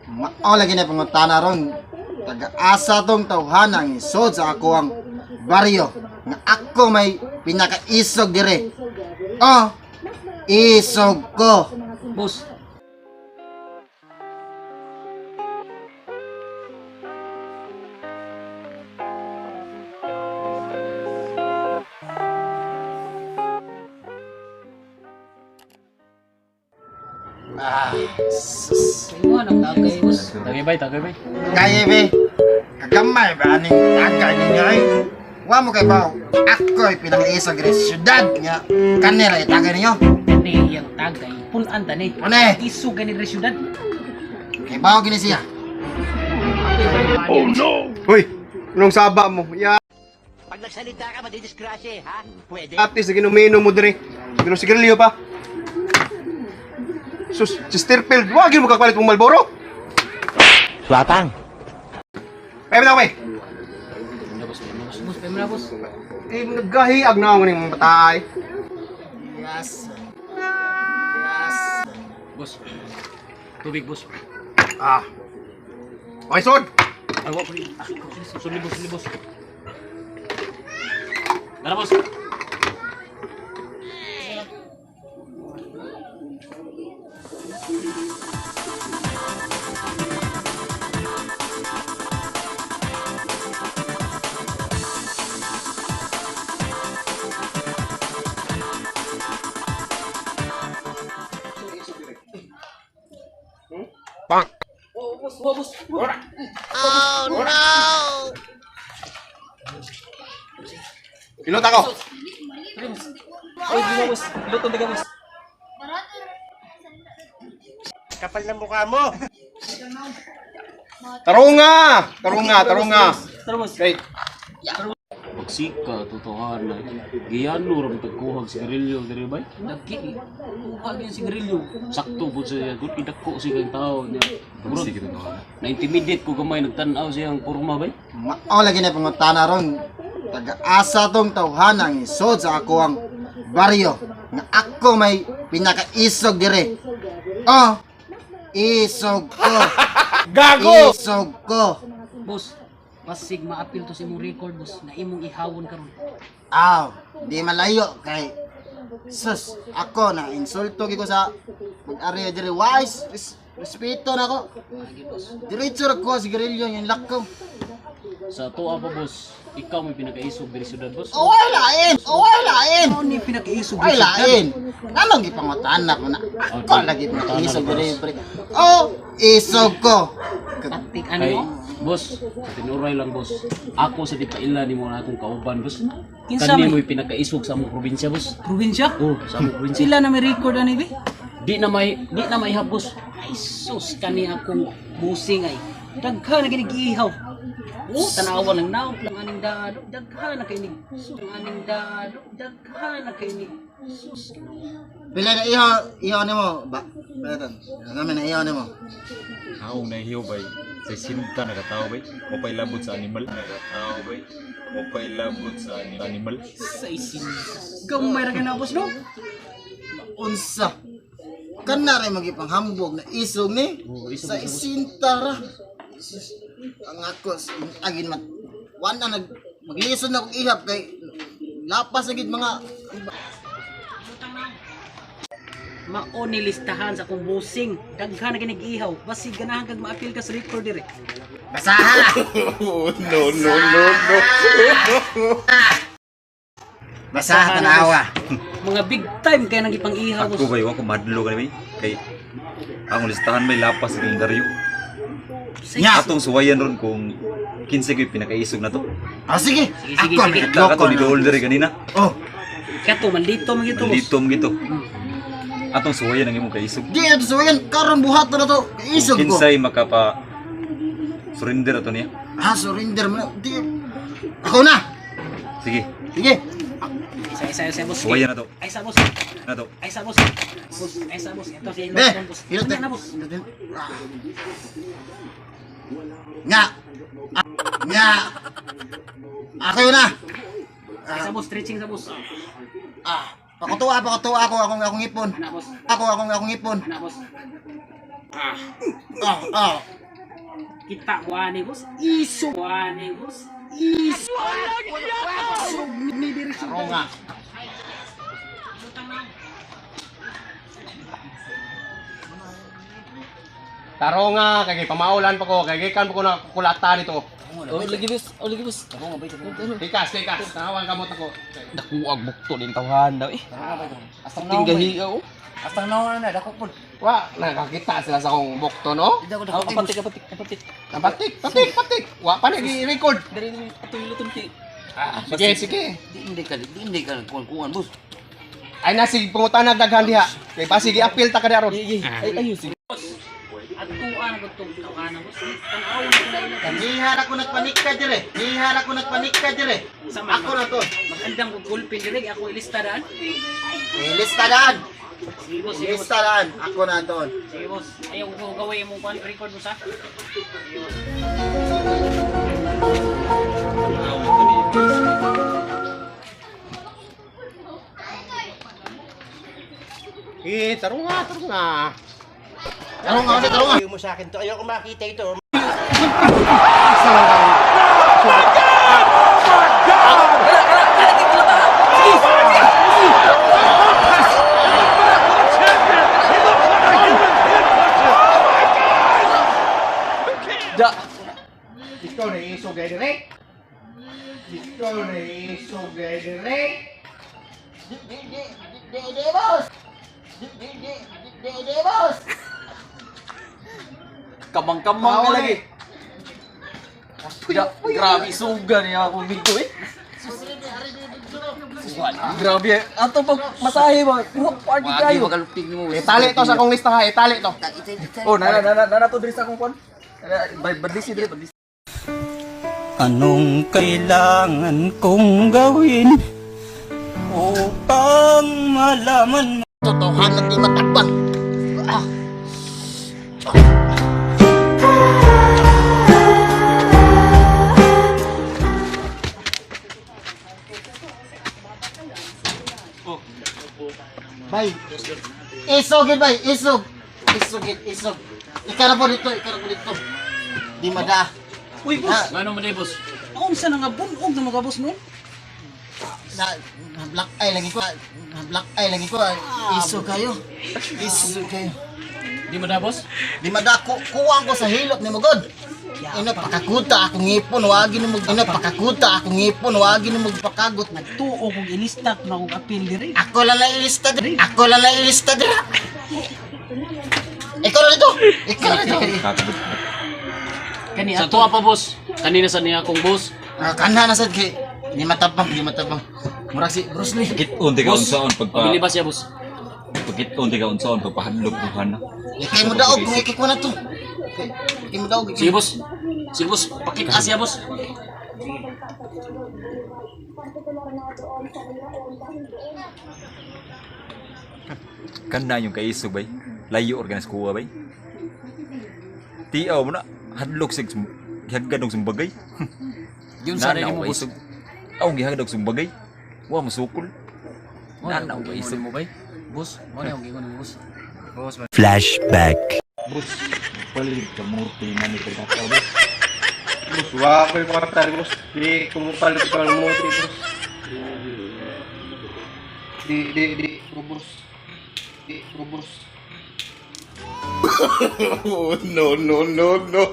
Mao lagi na pangutana ron. Taga-asa tong tawhana ang isod sa ako ang baryo nga ako may pinakaisog dire. Oh, isog ko. Boss. Ah, sus. Mo nang tagay, boss. Tagay bay, tagay bay. Kaya be, kagamay ba aning tagay ninyo ay? Wa mo kay bao, ako ay pinakaisog dire sa syudad nga kanira itagay ninyo. Kani iyang tagay. Punan ta ni. Ano eh? Iso gani diri syudad. Kay bao gini siya. Oh no. Hoy, anong saba mo? Ya. Pag nagsalita ka, madidisgrasya eh, ha? Pwede. Atis, ginuminom mo dire. Ginom sigarilyo pa. Sus, Chesterfield, wag yun mo kakapalit mong Malboro. Swapang. Ay, na bay. Boss, pwede na, boss. Eh, naggahiag na ako ng batay. Yes. Yes. Boss. Tubig, boss. Ah. Okay, sod. Ay, wa ko. Suli, boss, suli, boss. Tara, boss. Pilot ako. Oy, di ba, boss? Luto na boss. Kapal ng mukha mo. Tarunga! Tarunga, tarunga. Tara, boss. Okay. Pagsika, totohanan. Giyano ra tagkuhag sigarilyo diri bay. Dagi. Kuha gyud sigarilyo. Sakto pud siya, good gidako siya kang tao niya. Murag, na-intimidate ko gamay nagtan-aw siyang porma bay. Mao lagi na pangutana ron. Taga-asa tong tawhana ang isod sa ako ang baryo nga ako may pinakaisog dire. Oh, isog ko. Gago! Isog ko. Boss, basig maapil to sa imong record, boss, na imong ihawon karon. Aw, di malayo kay sus, ako na insulto gyud ko sa pag-area dire. Wise, respeto na ko. Lagi, boss. Diretso ra ko sigarilyo yung lakaw. Sa tuwa pa boss, ikaw may pinakaisog diri syudad boss. Oh, ay lain. Oh, ay lain. Ano ni pinakaisog Ay lain. Nganong gipangutana ko na ako lagi pinakaisog dire pre. Oh, isog ko. Taktik Kay, ano? boss, sa tinuray lang boss. Ako sa dipaila nimo na akong kauban boss. Kinsa Kani may- mo'y pinakaisog sa among probinsya boss. Probinsya? Oh, sa among probinsya. Sila na may record ani be? Di na maihap boss. Ay sus kani akong busing ay. Daghan na kinig ihaw. Oh, tanawa lang naog lang aning dado. Daghan na kinig. Sus aning dado. Daghan na kinig. Sus. Pila na iho, iho nimo ba? Pila tan. Namin na iho nimo. Ako nahiyo bay sa sinta nakatao bay o labot sa animal nakatao bay o labot sa animal. Sa isin. Gamay ra kay boss no? Unsa? Kana ray magipanghambog na isog ni Oh, isog, sa isog. isinta ra. Sus, ang ako agin mat wana nag maglisod na kog ihap kay lapas na gid mga Mao ni listahan sa akong busing. Daghan na kinig ihaw. Basig ganahan kag maapil ka sa record dire. basaha. Oh, no, no, no, no. Basaha tanawa. Mga big time kay nang ipang ihaw Ako boss. bay wa ko madlo kani bay kay ang listahan may lapas sa kalendaryo. Nya. Atong suwayan ron kung kinsa ko'y pinakaisog na to. Ah, sige. Sige, sige, Ako sige. may Kita ka loko to ni na. Dool diri kanina. Oh, Kato man dito man gito boss. Nandito mo gito. Atong suwayan ang imong kaisog. di na to suwayan karon buhat na to. Isog Kung ko. kinsay makapa surrender ato niya. Ah, surrender mo na. Di. Ako na. Sige, Sige. Isa isa isa boss. suwayan na to. Ay sa boss. Na to. Ay sa boss. Boss, ay sa boss. Ito si Be, boss. hilot Ano na boss? Nga. Ah, nga. Ako yun na. Ay sa boss, stretching sa boss. Ah, pakutuwa, pakutuwa ako akong akong ipon. Ana boss. Ako akong akong ipon. Ana boss. Ah, ah. Kita mo ani boss. Iso ani boss. Iso. Ni diri sa Tarunga. Tarunga kay pamaulan pa ko, kay gikan pa ko na kulata nito. Oh, lagi boss. Oh, lagi boss. Tikas, tikas. Tawang kamot ako. Dakuag bukto din tawhan daw eh. Tinggahi oh. Wa, nakakita sila sa akong bukto no? Oh, apatik apatik apatik. Patik, patik, patik. Wa pa na gi-record. Diri diri ato iluton ti. Ah, sige, sige. Di hindi ka kuan boss. Ay na sige pangutana daghan diha. Kay basig gi-appeal ta ka ron. Ay ay sige. Atuan ko tong tawhana boss. Tan-aw na ko na ila. Kanihar ako nagpanikka dire. Nihar ako nagpanikka dire. Sa man, Ako na to. Magandang kog gulpin dire ako ilista daan. Ilista daan. Sige boss, sige boss. Ilista daan. Ako na to. Sige boss. Ayaw ko gawin mo kuan record mo sa. Sige boss. Eh, tarunga, tarunga. Tarunga, ano, tarunga. Ayaw mo sa akin to. Ayoko makita ito. Da. Ikaw na isog ay dire. Ikaw na isog ay dire. Di, di, di, di, di, boss. Di, di, di, di, di, boss. Kamang-kamang ka lagi. Da, grabe suga niya ako dito eh. Grabe eh. Ato pag masahe ba? Kuha party kayo. Itali to sa akong lista ha, itali to. Oh, nana nana nana to diri sa akong kwan. Badlisi diri, badlisi. Anong kailangan kong gawin upang malaman Totohanan di matabang. Ah. Bay. Isog gid bay, isog. Isog gid, isog. Ikaw na po dito, ikaw na po dito. Di mada. Uy boss, Ngano man boss? Naunsa na nga bunog na mga boss noon? Na, na black eye lagi ko. Na black eye lagi ko. Isog kayo. Isog kayo. Di mo da boss? Di mada ko kuwang ko sa hilot ni mo god. Ina pakakuta akong ngipon wagi ni mo ina pakakuta akong ngipon wagi ni mo pakagot. Nagtuo kog ilista na kog apil dire. Ako lang na ilista dire. Ako lang na ilista dire. Ikaw na dito. Ikaw na dito. Kani Sa ato tuwa pa boss. Kanina sa niya akong boss. Ah, kanha na sad kay di matabang, di matabang. Murag si Bruce Lee. Pagkit-on ka Boss, unsaon pagpa pabili ba siya boss? pagkit-on ka unsaon pagpahadlok buhan na. Ikay mo daog kung ikay ko na to. Ikay mo daog. Sige boss. Sige boss, pakita siya boss. Kana yung kaisog bay. Layo organis kuha bay. Tiaw mo na hadlok sig gihagad og sumbagay. Yun sa Nana rin mo ko boss. kaisog. Aw gihagad og sumbagay. Wa masukol. Nana ko kaisog. mo bay. Boss, mo na yung gingon mo boss. Flashback. Boss, palit ka murti man ni pagkakaw bay. Boss, wa ko yung kwarta boss. Di kumupalit ka ng motor, boss. Di, di, di, ko, boss. Di, ko, boss. Oh, no, no, no, no.